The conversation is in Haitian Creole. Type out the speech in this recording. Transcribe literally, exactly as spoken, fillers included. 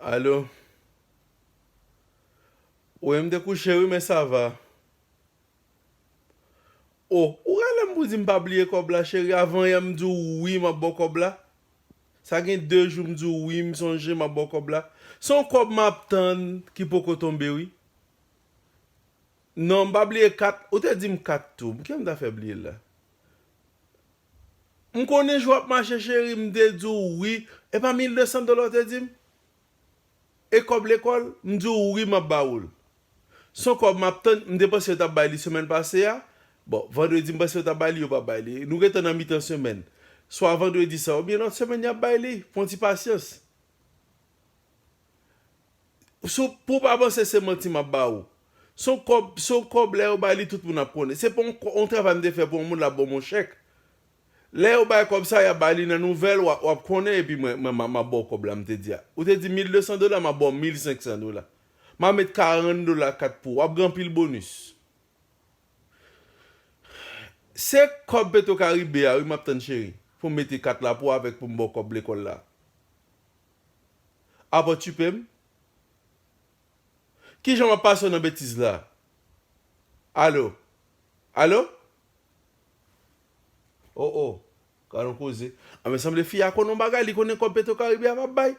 Alo? Wi, m te kouche wi, men sa va. O, ou rele m pou di m pa bliye kòb la, cheri. Avan yè m di w wi, m ap ba w kòb la. Sa gen de jou m di w wi, m sonje m ap ba w kòb la. Se yon kòb m ap tann ki poko tonbe wi. Non, m pa bliye kat. Ou te di m kat tou. Kè m ta fè bliye l la? M konnen jan w ap mache, cheri, m te di w wi. E pa mil de san dola w te di m? E kòb lekòl? M di w wi, m ap ba ou l. Se yon kòb m ap tann, m te panse yo t ap bay li semèn pase a. Bon, vandredi m panse yo t ap bay li, yo pa bay li. Nou gentan nan mitan semèn. Swa vandredi sa, oubyen lòt semèn y ap bay li. Pran ti pasyans. Sou, pou w pa panse se manti m ap ba ou. Se yon kòb, se yon kòb lè yo bay li tout moun ap konnen. Se pa yon, yon travay m te fè pou yon moun l ap ban m yon chèk. Lè yo bay kòb sa, y ap bay li nan nouvèl, w ap, w ap konnen, epi mwen, mwen, m ap, m ap ba w kòb la, m te di a. Ou te di mil de san dola, m ap ba w mil senk san dola. M ap met karant dola kat pou w, w ap gen anpil bonis. Se kòb Petro Caribe a, wi, m ap tann, cheri, pou m mete kat la pou w avèk pou m ba w kòb lekòl la. Apa w tchipe m? Kijan m ap pase w nan betiz la? Alo? Alo? O, o. Gad yon koze. A, men sanble fi a konn yon bagay, li konnen kòb Petro Caribe a p ap bay.